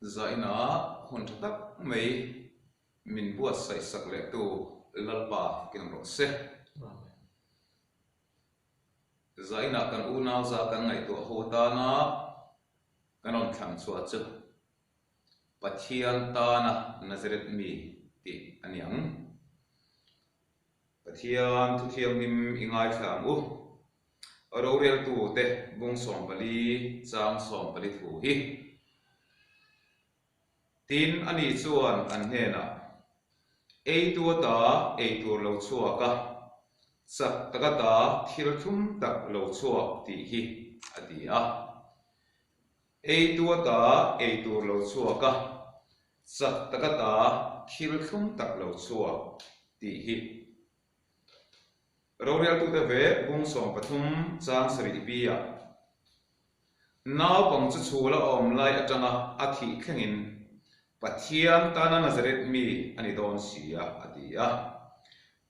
Zaina hun tha tak mai min buatsaih sak leh tu Lalpa ken rawh se. Zaina kan unau za kan ngaihtuah ho atana kan rawn thlang chhuah chu Pathian tana Nazareth mi tih a ni ang. Pathian thuthianghlim i ngaithla ang u. Roreltute bung 14 chang 14 thu hi. Tin, ani chuan an hnenah, Eitu ata ei tur lo chhuak a, chak tak ata thil thlum tak lo chhuak tih hi, a ti a. Eitu ata ei tur lo chhuak a, chak tak ata thil thlum tak lo chhuak tih hi. Roreltute ve bung 13 chang sarih bi-ah naupang chu chhul a awm lai atanga a thih thlengin Pathian tana Nazareth mi a ni dawn si a, a ti a.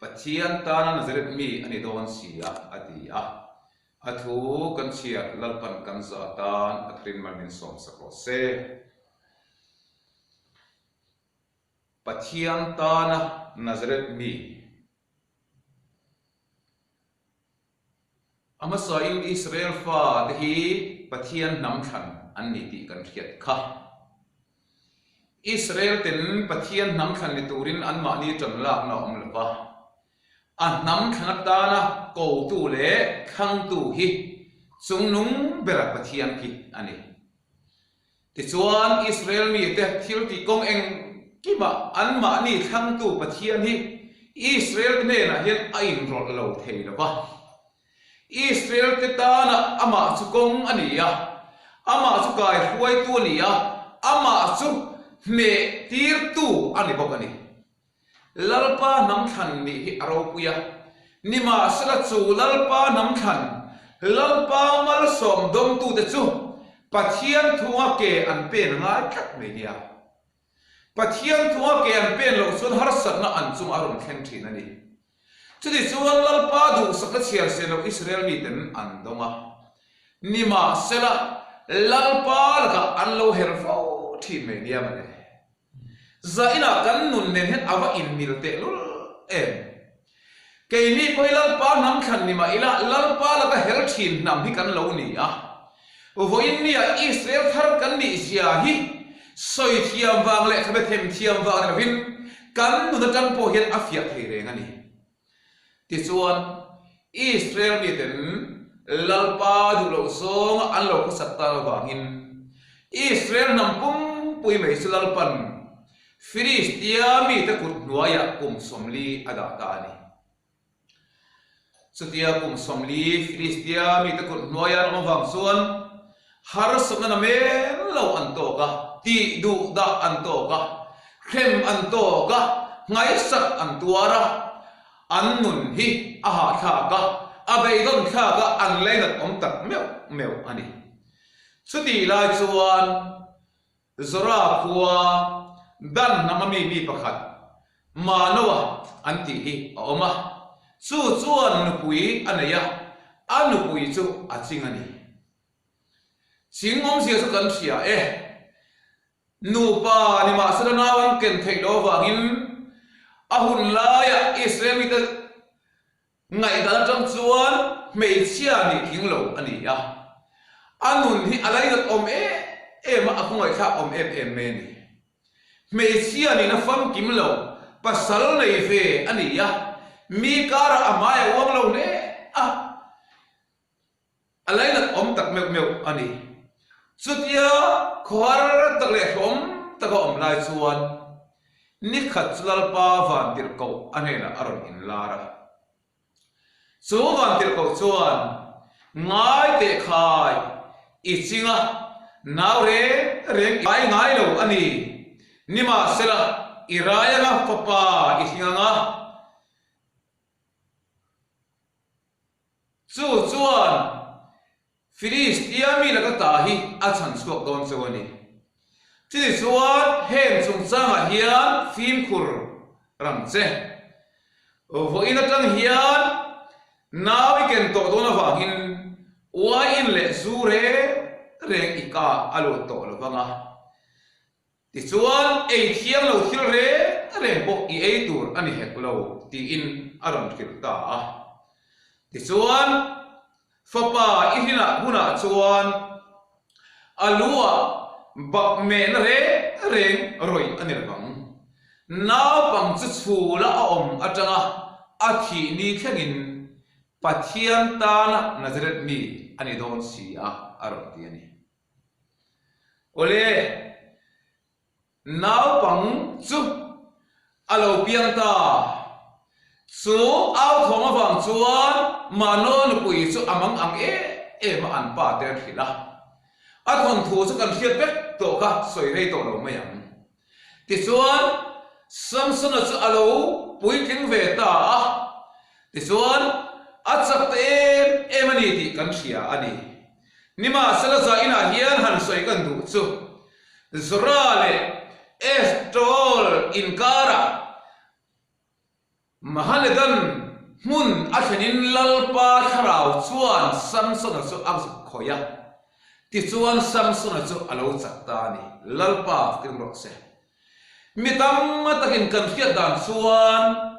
Pathian tana Nazareth mi a ni dawn si a, a ti a. A thu kan chhiar Lalpan kan za tan a tharin mal min sawmsak rawh se. Pathian tana Nazareth mi. A hmasain Israel fa te hi Pathian hnam thlan an ni tih kan hriat kha. Israel ten Pathian hnam thlan ni turin anmahni tan lakna a awm lo va. A hnam thlan atana kotu leh thlangtu hi chungnung bera Pathian khi a ni. Tichuan, Israel mite thil tih kawng engkimah anmahni thlangtu Pathian hi Israel-te hnenah hian a inrawlh lo thei lo va. Israel-te tana amah chu kawng a ni a, amah chu kaihruaitu a ni a, amah chu hneh tirtu a ni bawk a ni. Lalpa hnam thlan nih hi a ropui a, nimahsela chu Lalpa hnam thlan, Lalpa malsawm dawngtute chu Pathian thunga ke an pen a ngai tlat mai nia. Pathian thunga ke an pen loh chuan harsatna an chungah a rawn thleng thin a ni. Chutichuan Lalpa duhsakna chhiar se loh Israel miten an dawng a, nimahsela Lalpa lakah an lo her fo thin mai nia mawle. Zainah kan nun nen hian a va inmil tehlul em? Keini pawh hi Lalpa hnam thlan ni mah ila, Lalpa laka hel thin hnam hi kan lo ni a. Vawiin nia Israel thar kan nih zia hi sawi thiam vang leh thlabe them thiam vang ni lovin kan nun atang pawh hian a fiah thei reng a ni. Tichuan, Israel miten Lalpa duh loh zawnga an lo khawsak tan avangin, Israel hnam pumpui mai chu Lalpan Filistia mite kut hnuaiah kum 40 a dah ta a ni. Chutia kum 40 Filistia mite kut hnuaia an awm avang chuan harsatna namen lo an tawk a, tih duh dah an tawk a, hrem an tawk a, nghaisak an tuar a, an nun hi a hahthlak a, a beidawn thlak a, an lainat awm tak meuh meuh a ni. Chutih lai chuan Zora khua Dan hnam a mi mi pakhat Manoa an tih hi a awm a, chu chuan nupui a nei a, a nupui chu a ching a ni. Ching awmzia chu kan hria e. Nupa nimahsela nau an ken theih loh avangin a hun laiah Israel mite ngaihdan atang chuan hmeichhia nih tling lo a ni a. A nun hi a lainat awm em em a, a khawngaihthlak awm em em mai a ni. Hmeichhia nihna famkim lo, pasal nei ve a ni a, mi karah a hmai a uang lo hle a. A lainat awm tak meuh meuh a ni. Chutia khawhar tak leh hlawm taka awm lai chuan nikhat chu Lalpa Vantirhkoh a hnenah a rawn inlar a. Chu Vantirhkoh chuan, Ngai teh khai, i chinga nau reng reng i rai ngai lo a ni. Nimahsela, i rai anga fapa i hling anga. Chu chuan Filistia mi laka ta hi a chhan chhuak dawn cheu a ni. Chutih chuan heng chungchangah hian fimkhur rang che. Vawiin atang hian nau i ken tawh dawn avangin uaiin leh zu reng reng i ka a lut tawh lo vang a. Tichuan, ei thiang lo thil reng reng pawh i ei tur a ni hek lo, tiin a rawn hrilh ta a. Tichuan, fapa i hlinah hunah chuan a lu-ah bak mehna reng reng rawih a ni lovang. Naupang chu chhula a awm atanga a thih ni thlengin Pathian tana Nazareth mi a ni dawn si a, a rawn ti a ni. Awle, naupang chu a lo piang ta. Chu au thawng avang chuan Manoa nupui chu a mang ang em em a an pa te an hrilh a. A thawnthu chu kan hriat vek tawh kha sawi rei tawh lo mai ang. Tichuan, Samsona chu a lo puitling ve ta a, tichuan, a chak ta em em a ni tih kan hria a ni. Nimahsela za inah hian han sawi kan duh chu, Zora leh Eshtaol inkarah Mahanedan hmun a thlenin Lalpa thlarau chuan Samsona chu a zuk khawih a, tichuan Samsona chu a lo chak ta a ni. Lalpa fim rawh se. Mi tam takin kan hriat dan chuan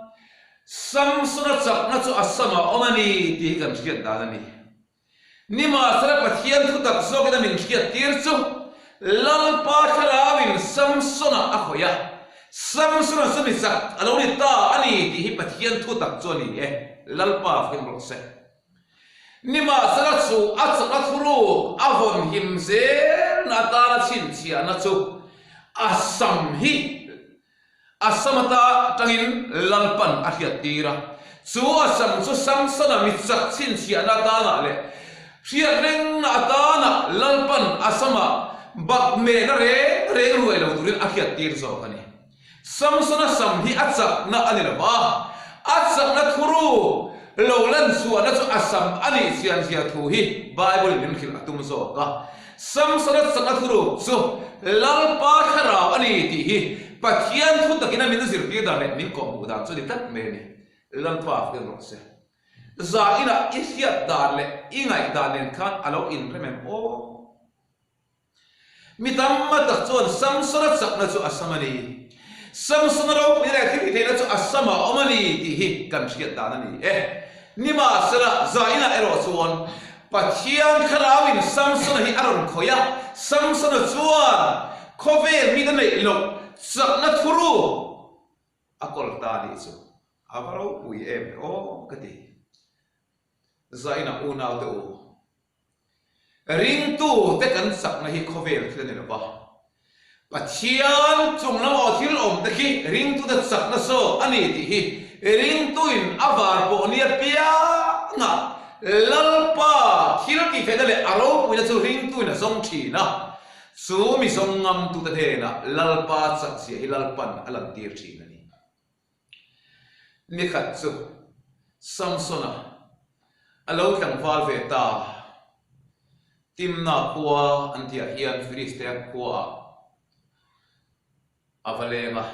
Samsona chakna chu a samah awm a ni tih hi kan hriat dan a ni. Nimahsela Pathian thutak zawkin a min hriattir chu Lalpa thlarauin Samsona a khawih a, Samsona chu mi chak a lo ni ta a ni tih hi Pathian thutak chu a ni e, Lalpa fim rawh se. Nimahsela chu a chakna thuruk a vawn him zelna atana chhinchhiahna chu a sam hi A sam ata tangin Lalpan a hriattir a, chu a sam chu Samsona mi chak chhinchhiahna atanah leh hriat rengna atanah Lalpan a samah bakmehna reng reng ruai lo turin a hriattir zawk a ni. Samsona sam hi a chakna a ni lo va, a chakna thuruk lo lan chhuahna chu a sam a nih chianzia thu hi Bible-in min hrilh a tum zawk a. Samsona chakna thuruk chu Lalpa thlarau a ni tih hi Pathian thu takin a min zirtir dan leh min kawhhmuh dan chu a ni tlat mai a ni. Lalpa fir rawh se. Za inah i hriat dan leh i ngaih dan nen khan a lo inrem em aw? Mi tam tak chuan Samsona chakna chu a sam a ni. Samsona ropuina leh thil tihtheihna chu a samah a awm a ni tih hi kan hriat dan a ni e. Nimahsela, Zainah erawh chuan Pathian thlarauin Samsona hi a rawn khawih a, Samsona chuan khawvel mite neih loh chakna thuru a kawl ta a nih chu a va ropui em le aw ka ti. Zainah unaute u. Ringtu te kan chakna hi khawvel thil a ni lo va, Pathian chung lam aw thil awm te khi ringtu te chakna zawk a ni tih hi ringtuin a var pawh nia pianga Lalpa thil tihtheihna leh a ropuina chu ringtuin a zawng thin a, chu mi zawng ngamtute hnenah Lalpa chakzia hi Lalpan a lantir thin a ni. Nikhat chu Samsona a lo tlangval ve ta. Timna khua an tihah hian Filistea khuaah a va leng a.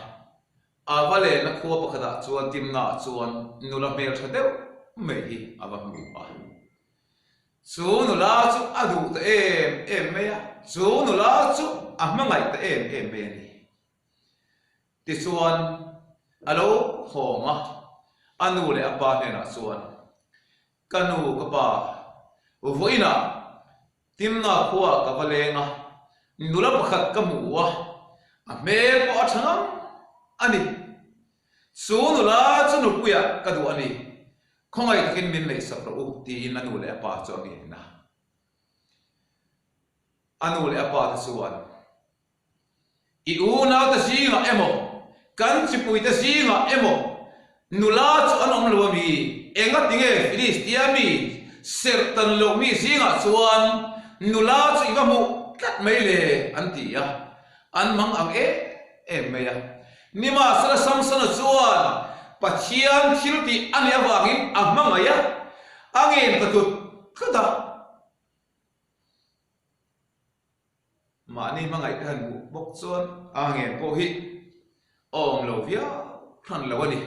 A va lenna khua pakhatah chuan Timnaah chuan nula hmeltha deuh mai hi a va hmu a. Chu nula chu a duh ta em em mai a, chu nula chu a hmangaih ta em em mai a ni. Tichuan, a lo hawng a, a nu leh a pa hnenah chuan, Ka nu, ka pa, vawiinah Timna khuaah ka va leng a, nula pakhat ka hmu a, a hmel pawh a tha ngam a ni. Chu nula chu nupuiah ka duh a ni, khawngaih takin min neihsak rawh u, tiin a nu leh a pa chu a ngen a. A nu leh a pa te chuan, I unaute zingah emaw, kan chipuite zingah emaw nula chu an awm lo a mi? Engatinge Filistia mi serh tan loh mi zingah chuan nula chu i va hmuh tlat mai le? an ti a, an mang ang em em mai a. Nimahsela Samsona chuan Pathian thil tih a nih avangin a hmangaih a, a ngen ta tlut tlut a. Mahni hmangaih te han hmuh bawk chuan a ngen pawh hi a awm lo viau hran lo a ni.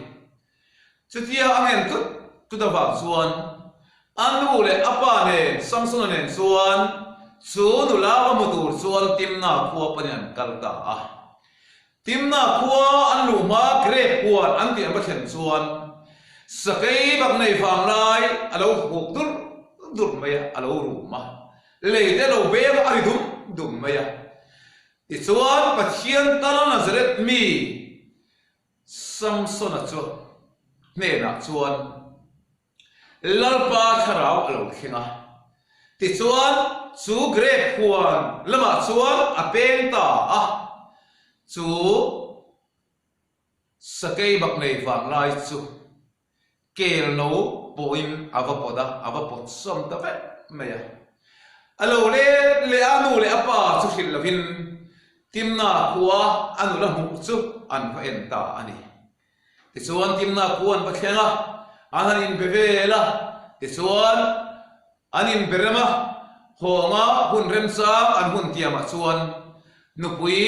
Chutia a ngen tlut tlut avang chuan a nu leh a pa nen Samsona nen chuan chu nula va hmu tur chuan Timna khua panin an kal ta a. Timna khua an luh hma grep huan an tih an va thlen chuan sakei bak nei vang lai a lo huk dur dur mai a, a lo rum a, lei te a lo beng a, a ri dum dum mai a. Tichuan Pathian tana Nazareth mi Samsona chu hnenah chuan Lalpa thlarau a lo thleng a. Tichuan, chu grep huan lamah chuan a peng ta a, chu sakei bak nei vanglai chu kel no pawhin a va pawt a, a va pawt sawm ta vek mai a. A lo let leh a nu leh a pa chu hrilh lovin Timna khua a nula hmuh chu an va en ta a ni. Tichuan Timna khua an va thleng a, an han inbe vel a, tichuan an inbe rem a, hawnga hun remchang an hun tiamah chuan nupui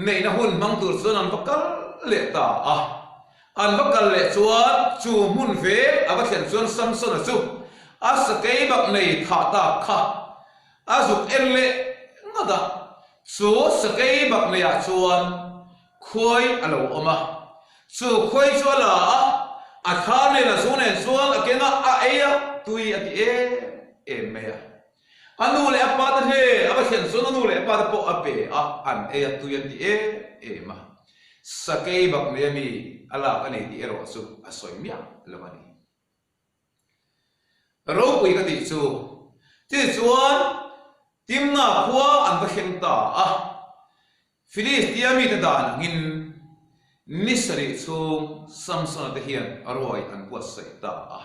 neihna hun hmang tur chuan an va kal leh ta a. An va kal leh chuan chu hmun vek a va thlen chuan Samsona chu a sakei bak nei thah tak kha A zuk en leh ngat a, chu sakei bak neiah chuan khuai a lo awm a. Chu khuai chu a la a, a thla nen a zu nen chuan a keng a, a ei a, tui a ti em em mai a. A nu leh a pa te hnen a va thlen chuan a nu leh a pa te pawh a pe a, an ei a, tui an ti em em a. Sakei bak nei ami a lak a ni tih erawh chu a sawi miah lo a ni. Ropui ka tih chu. Tichuan, Timna khua an va thleng ta a, Filistia mite dan angin ni sarih chhung Samsona te hian ruai an buatsaih ta a.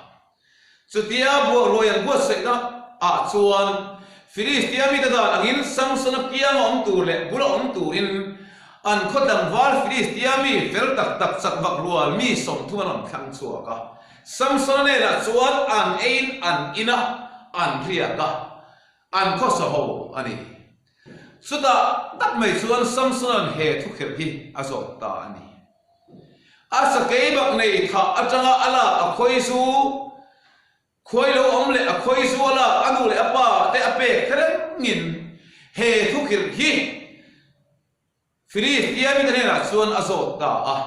Chutia ruai an buatsaihna ah chuan Filistia mite dan angin Samsona kianga awm tur leh bula awm turin an khaw tlangval Filistia mi fel tak tak chak vak rual mi 30 an rawn thlang chhuak a. Samsona hnenah chuan an eiin an in a, an riak a, an khawsa ho a ni. Chutah tak mai chuan Samsona'n he thukhirh hi a zawt ta a ni. A sakei bak nei thah atanga a lak a khawi zu, khuai lo awm leh a khawi zu a lak a nu leh a pa te a pek thlengin he thukhirh hi Filistia mite hnenah chuan a zawt ta a,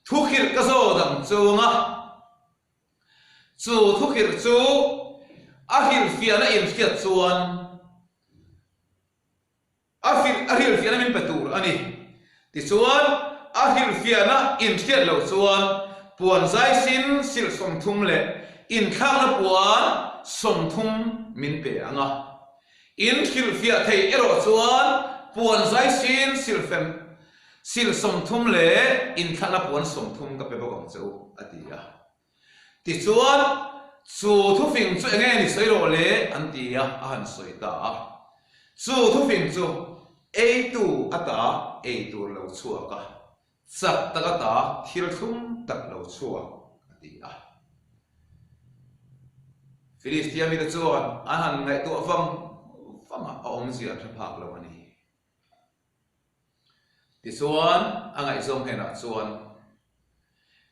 Thukhirh ka zawt ang chuang a, chu thukhirh chu a hrilhfiahna inhriat chuan a hrilh a hrilhfiahna min pe tur a ni. Tichuan, a hrilhfiahna inhriat loh chuan puan zaisin silh 30 leh inthlakna puan 30 min pe ang a. In hrilhfiah thei erawh chuan puan zai sin silfem sil 30 leh inthlahna puan 30 ka pe bawk ang che u, a ti a. Tichuan, chu thufing chu enge ni sawi rawh le an ti a, a han sawi ta a. Chu thufing chu eitu ata ei tur lo chhuak a, chak tak ata thil thlum tak lo chhuak, a ti a. Filistia mite chuan an han ngaihtuah vang vang a, a awmzia an hre phak lo a ni. Tichuan, a ngaihzawng hnenah chuan,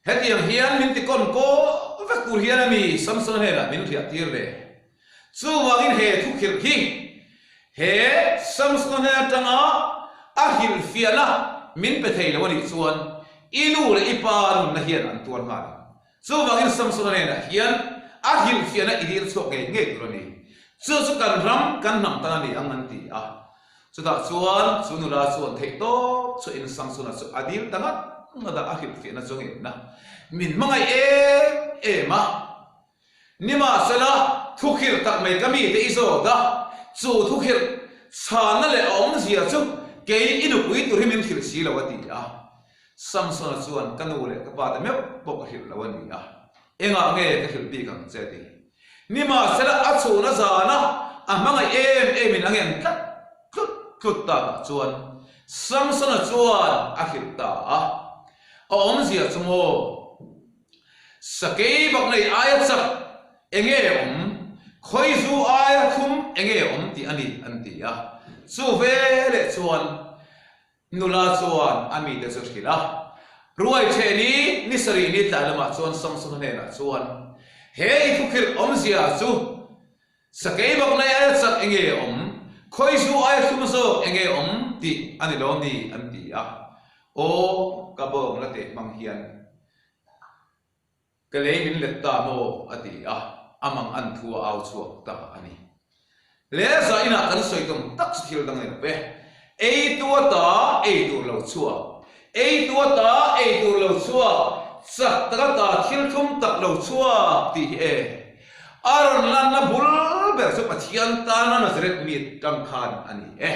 Hetiang hian min ti kawn kaw vek tur hian a mi Samson hnenah min riah tir le. Chuvangin he thukhirh hi he Samson hnen atanga a hrilhfiahna min pe thei lo a nih chuan i nu leh i pa nunna hian an tuar nghal ang. Chuvangin Samsona hnenah hian a hrilhfiahna i dil chhuak ngei ngei tur a ni. Chu chu kan ram, kan hnam tan a ni ang an ti a. Chutah chuan chu nula chuan theih tawp chhuahin Samsona chu a dil ta ngat ngat a, a hrilhfiahna chu ngenna min hmangaih em em a. Nimahsela, thukhirh tak mai ka mite i zawt a, chu thukhirh chhanna leh a awmzia chu kei i nupui tur hi min hrilh si lo a ti a. Samsona chuan ka nu leh ka pa te meuh pawh ka hrilh lo a ni a, engah nge ka hrilh bik ang che a ti. Nimahsela a chhun a zan a, a hmangaih em em in a ngen tlat tlut tlut takah chuan Samsona chuan a hrilh ta a, a awmzia chu maw? Sakei bak nei aia chak enge awm, khawizu aia thlum enge awm tih a ni an ti a. Chu veleh chuan Nula chuan a mite chu hrilh a. Ruai ṭheh ni, ni sarih ni tlai lamah chuan Samsona hnenah chuan, He i thukhirh awmzia chu sakei bak nei aia chak enge awm, khawizu aia thlum zawk enge awm tih a ni lo ni an ti a. Aw, ka bawng la teh hmang hian ka lei min let ta maw? a ti a, a mang an thu a au chhuak ta a ni. Lehza inah kan sawi tum tak chu thil dang ni lo ve. Ei tu ata ei tur lo chhuak, ei tu ata ei tur lo chhuak, chak tak ata thil thlum tak lo chhuak tih hi e. A rawn lanna bul ber chu Pathian tana Nazareth mi tang khan a ni e.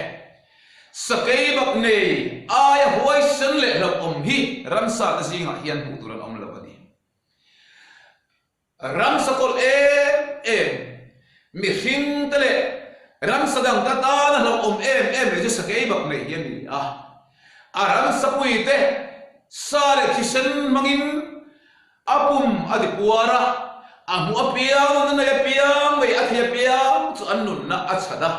Sakei bak nei aia huaisen leh hlauhawm hi ramsa te zingah hian hmuh tur an awm lo a ni. Ramsa kawlh em em, mihring te leh ramsa dang te tana hlauhawm em em leh chu sakei bak nei hi a ni a. A ramsa pui te sa leh thisen hmangin A pum a ti puar a, a hmuh apiang, nunna nei apiang, mei a thei apiang chu an nunna a chhan a.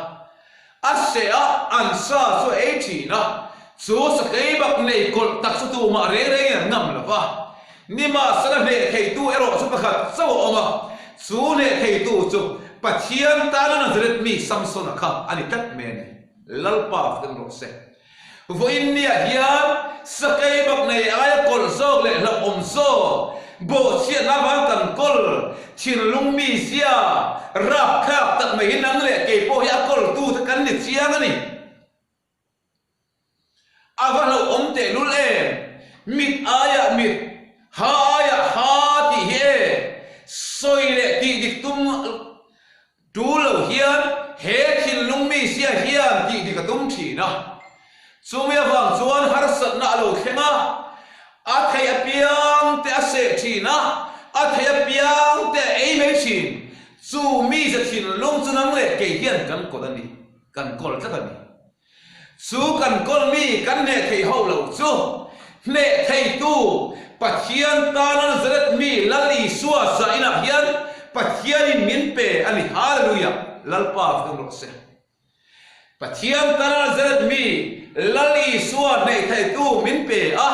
A seh a, an sa chu a ei thin a, chu sakei bak nei kawlh tak chu tumah reng rengin an ngam lo va. Nimahsela hneh theitu erawh chu pakhat chauh a awm a, chu hneh theitu chu Pathian tana Nazareth mi Samsona kha a ni tlat mai a ni. Lalpa fak rawh se. Vawiin niah hian sakei bak nei aia kawlh zawk leh hlauhawm zawk, bawhchhiatna avang kan kawl, thinlung mizia, rapthlak tak mai hi nang leh kei pawh hi a kawltute kan ni chiang a ni. A va hlauhawm tehlul em? Mit aiah mit, ha aiah ha tih hi e, sawi leh tih dik tum Tu lo hian he thinlung mizia hian tih dik a tum thin a. Chumi avang chuan harsatna a lo thleng a, a theih apiang te a seh thin a, a theih apiang te a ei mai thin. Chu mize thinlung chu nang leh kei hian kan kawl a ni, kan kawl tlat a ni. Chu kan kawl mi kan hneh thei ho lo chu hneh theitu Pathian tana Nazareth mi Lal Isua zah inah hian Pathianin min pe a ni. Hallelujah! Lalpa fak rawh se. Pathian tana Nazareth mi Lal Isua hneh theitu min pe a,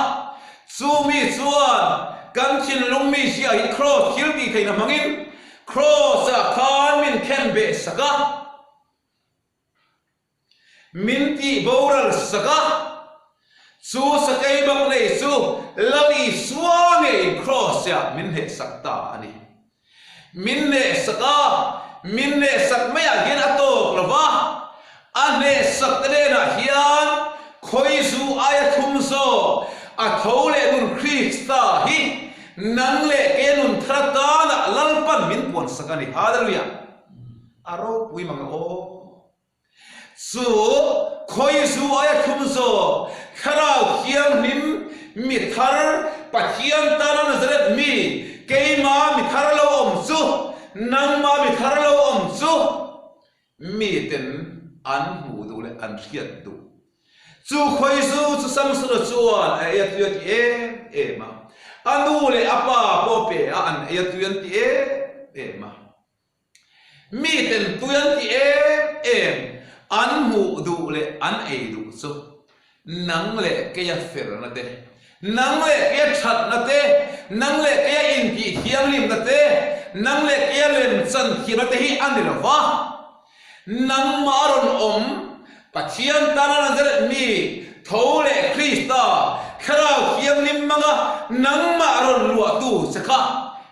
chu mi chuan kan thinlung mi zia hi Kraws thil tih theihna hmangin Kraws-ah khan min khen beh sak a. Min tih boral sak a, chu sakei bak nei chu Lal Isua ngeiin Kraws-ah min hneh sak ta a ni. Min hneh sak a, min hneh sak maiah hian a tawk lo va, a hneh sak te hnenah hian khawizu aia thum zawk a tho leh nun Krista hi nang leh ke nun thar atanah Lalpan min puan sak a ni. Hallelujah! A ropui mang e aw. Chu khawizu aia thlum zawk, Thlarau Thianghlim, mi thar, Pathian tana Nazareth mi, keima mi thar lo awm chu, nangma mi thar lo awm chu, miten an hmuh duh leh an hriat duh. Chu khawizu chu Samsona chuan a ei a tui a ti em em a, a nu leh a pa pawh a pe a, an ei a tui an ti em em a. Miten tui an ti em em, an hmuh duh leh an ei duh chu nang leh keia felna te, nang leh keia thatna te, nang leh keia intih thianghlimna te, nang leh keia lemchan thiamna te hi a ni lo va. Nangmah a rawn awm Pathian tana Nazareth mi tho leh Krista Thlarau Thianghlim hmanga nangmah rawn luahtu che kha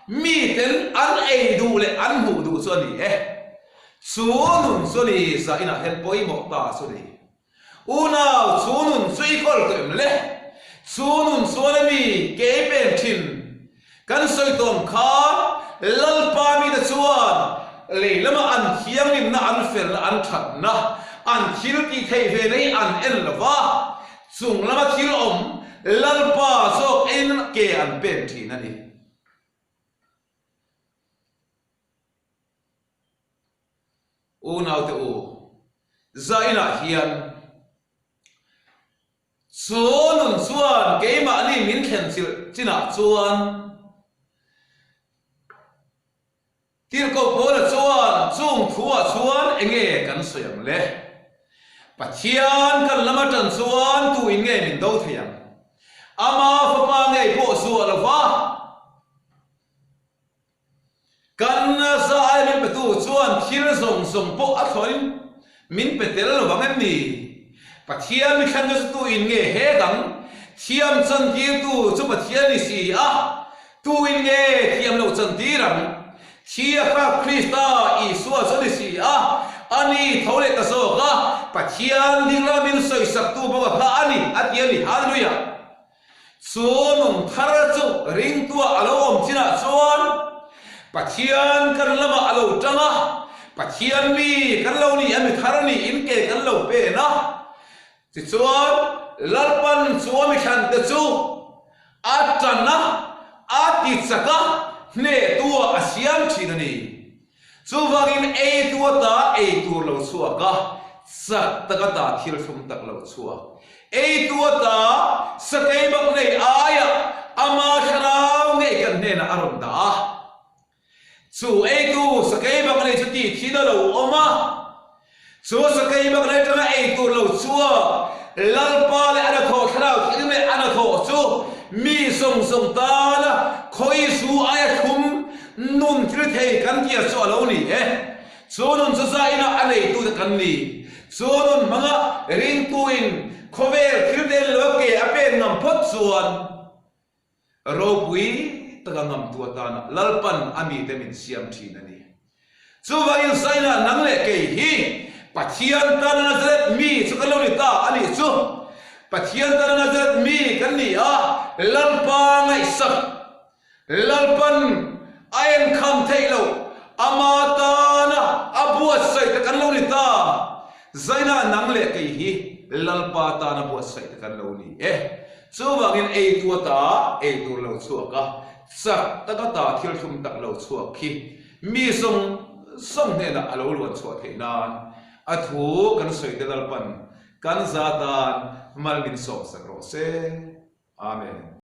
miten an ei duh leh an hmuh duh chu a ni e. Chu nun chu a ni zah inah hian pawimawh ta chu a ni. Unau, chu nun chu i kawl tawh em le? Chu nun chuan a mi ke i pen thin? Kan sawi tawn khan Lalpa mite chuan lei lama an thianghlimna, an felna, an thatna, an thil tih theih ve na hi an en lo va, chung lama thil awm Lalpa zawk eiin ke an pen thin a ni. Unaute u, zainah hian chu nun chuan keimahni min thlen chilh chinah chuan Tirhkoh Paula chuan chung thuah chuan enge kan sawi ang le? Pathian kan lam atan chuan tu in nge min do thei ang? Ama fapa ngei pawh zuah lo va. Kan za ai min petu chuan thil zawng zawng pawh a thlawhin min pe tel lo vang em ni? Pathian mi thlan nasa tu in nge he dang? Thiam chantirtu chu Pathian ni si a, tuin nge thiam loh chantir ang? Thi a kha Krista Isua chu a ni si a, a ni tho leh ta zawk a, Pathian ding lama min sawisaktu bawk a kha a ni, a ti a ni. Hallelujah! Chu nung thar chu ringtuah a lo awm chinah chuan Pathian kan lamah a lo tang a, Pathian mi kan lo ni a, mi thar niin ke kan lo pen a. Tichuan, Lalpan chu a mithlante chu a tan a, a tichak a, hnehtuah a siam thin a ni. Chuvangin eitu ata ei tur lo chhuak a, chak tak ata thil thlum tak lo chhuak. Eitu ata sakei bak nei aiah ama thlarau ngei kan hnenah a rawn dah a. Chu eitu sakei bak nei chu tih thin a lo awm a, chu sakei bak nei atanga ei tur lo chhuak Lalpa leh a hnathawh thlarau thil leh a hnathawh chu mi zawng zawng tana khawizu aia thlum nun thil thei kan tia chu a lo ni e. Chu nun chu za inah a neitute kan ni. Chu nun hmanga ringtuin khawvel thil tel lo ke a pen ngam phawt chuan, Ropui taka ngamtu atana Lalpan a mite min siam thin a ni. Chuvangin Zaina nang leh kei hi Pathian tana Nazareth mi chu kan lo ni ta a nih chu. Pathian tana Nazareth mi kan ni a, Lalpa ngaihsak, Lalpan a enkham theih loh, ama tana a buatsaih ta kan lo ni ta. Zaina nang leh kei hi Lalpa tana buatsaih ta kan lo ni e. Chuvangin eitu ata ei tur lo chhuak a, chak tak ata thil thlum tak lo chhuak khi mi zawng zawng hnenah a lo luan chhuah theih nan a thu kan sawi te Lalpan kan za tan mal min sawmsak rawh se. Amen.